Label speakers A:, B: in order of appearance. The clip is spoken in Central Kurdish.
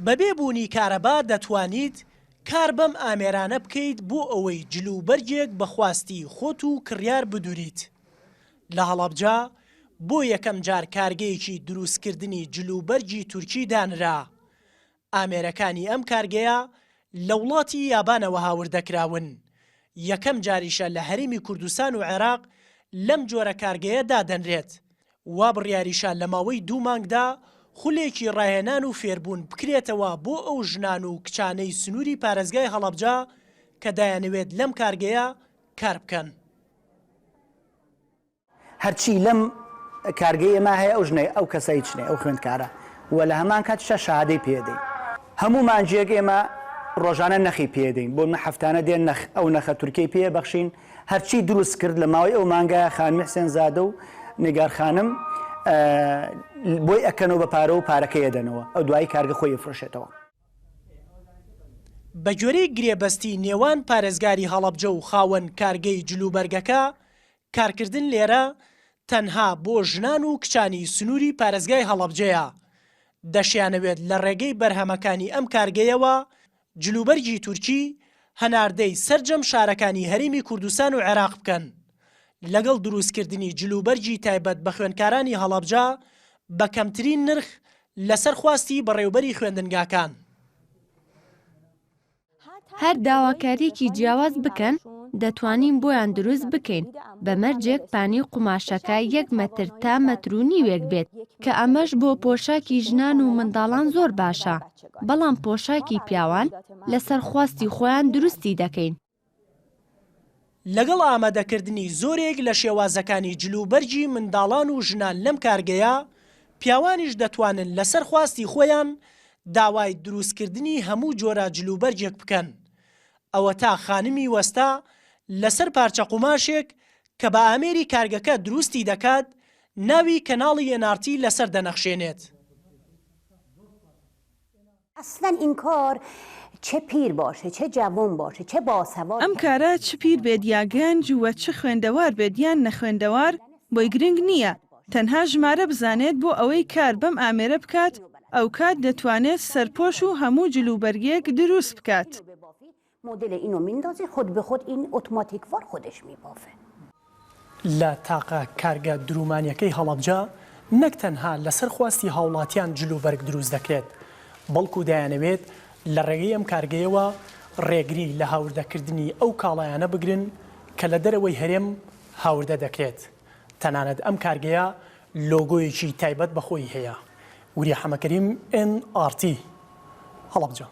A: بەبێ بوونی کارەبا دەتوانیت کار بەم ئامێرانە بکەیت بۆ ئەوەی جل و بەرگێک بە خواستی خۆت و کڕیار بدوریت. لە هەڵەبجە بۆ یەکەم جار کارگەیەکی دروستکردنی جل و بەرگی تورکی دانرا. ئامێرەکانی ئەم کارگەیە لە وڵاتی یابانەوە هاوردەکراون، یەکەم جاریشە لە هەرێمی کوردستان و عێراق لەم جۆرە کارگەیە دادەنرێت، وا بڕیاریشە لە ماوەی دوو مانگدا خولێکی ڕاهێنان و فێربوون بکرێتەوە بۆ ئەو ژنان و کچانەی سنووری پارێزگای هەڵەبجە کە دەیانەوێت لەم کارگەیە کار بکەن.
B: هەرچی لەم کارگەی ئێمە هەیە ئەو ژنەی ئەو کەسە هیچ نیە ئەو خوێندکارە و لە هەمان کاتیشا شەهادەی پێ دەین. هەموو مانگێک ئێمە ڕۆژانە نەخی پێ دەین بۆ نمونە هەفتانە دێن نەخ ئەو نەخە تورکیەی پێ بەخشین هەرچی دروست کرد لە ماوەی ئەو مانگە خانمی حسێن زادە و نیگار خانم بۆی ئەکەنەوە بە پارە و پارەکەی ئەدەنەوە ئەو دوایی کارگە خۆی ئەفرۆشێتەوە.
A: بەگوێرەی گرێبەستی نێوان پارێزگاری هەڵەبجە و خاوەن کارگەی جلوبەرگەکە، کارکردن لێرە تەنها بۆ ژنان و کچانی سنووری پارێزگای هەڵەبجەیە، دەشیانەوێت لە ڕێگەی بەرهەمەکانی ئەم کارگەیەوە جلوبەرگی تورکی هەناردەی سەرجەم شارەکانی هەرێمی کوردستان و عێراق بکەن، لەگەڵ دروستکردنی جلوبەرگی تایبەت بە خوێندکارانی هەڵەبجە بە کەمترین نرخ لەسەر خواستی بەڕێوبەری خوێندنگاکان.
C: هەر داواکارییەکی جیاواز بکەن دەتوانین بۆیان دروست بکەین بە مەرجێک پانی قوماشەکە یەک مەتر تا مەتر و نیوێک بێت کە ئەمەش بۆ پۆشاکی ژنان و منداڵان زۆر باشە بەڵام پۆشاکی پیاوان لەسەر خواستی خۆیان دروستی دەکەین.
A: لەگەڵ ئامادەکردنی زۆرێک لە شێوازەکانی جلوبەرگی منداڵان و ژنان لەم کارگەیە، پیاوانیش دەتوانن لەسەر خواستی خۆیان داوای دروستکردنی هەموو جۆرە جلوبەرگێک بکەن. ئەوەتا خانمی وەستا لەسەر پارچە قوماشێک کە بە ئامێری کارگەکە دروستی دەکات، ناوی کەناڵی ئێن ئاڕ تی لەسەر دەنەخشێنێت.
D: اصلا این کار چه پیر باشه چه جوان باشه چه باسواد
E: ئەم کارە چ پیر بێت یا گەنج وە چ خوێندەوار بێت یان نەخوێندەوار بۆی گرنگ نییە تەنها ژمارە بزانێت بۆ ئەوەی کار بەم ئامێرە بکات ئەوکات دەتوانێت سەرپۆش و هەموو جل و بەرگێک دروست بکات.
D: مدل اینو میندازه خود به خود این اتوماتیک وار خودش میبافه.
A: لە تاقە کارگە درومانیەکەی هەڵەبجە نەک تەنها لەسەر خواستی هاوڵاتیان جل و بەرگ دروست دەکرێت، بەڵکو دەیانەوێت لە ڕێگەی ئەم کارگەیەوە ڕێگری لە هاوردەکردنی ئەو کاڵایانە بگرن کە لە دەرەوەی هەرێم هاوردە دەکرێت، تەنانەت ئەم کارگەیە لۆگۆیەکی تایبەت بە خۆی هەیە. وریا حەمەکەریم، ئێن ئاڕ تی، هەڵەبجە.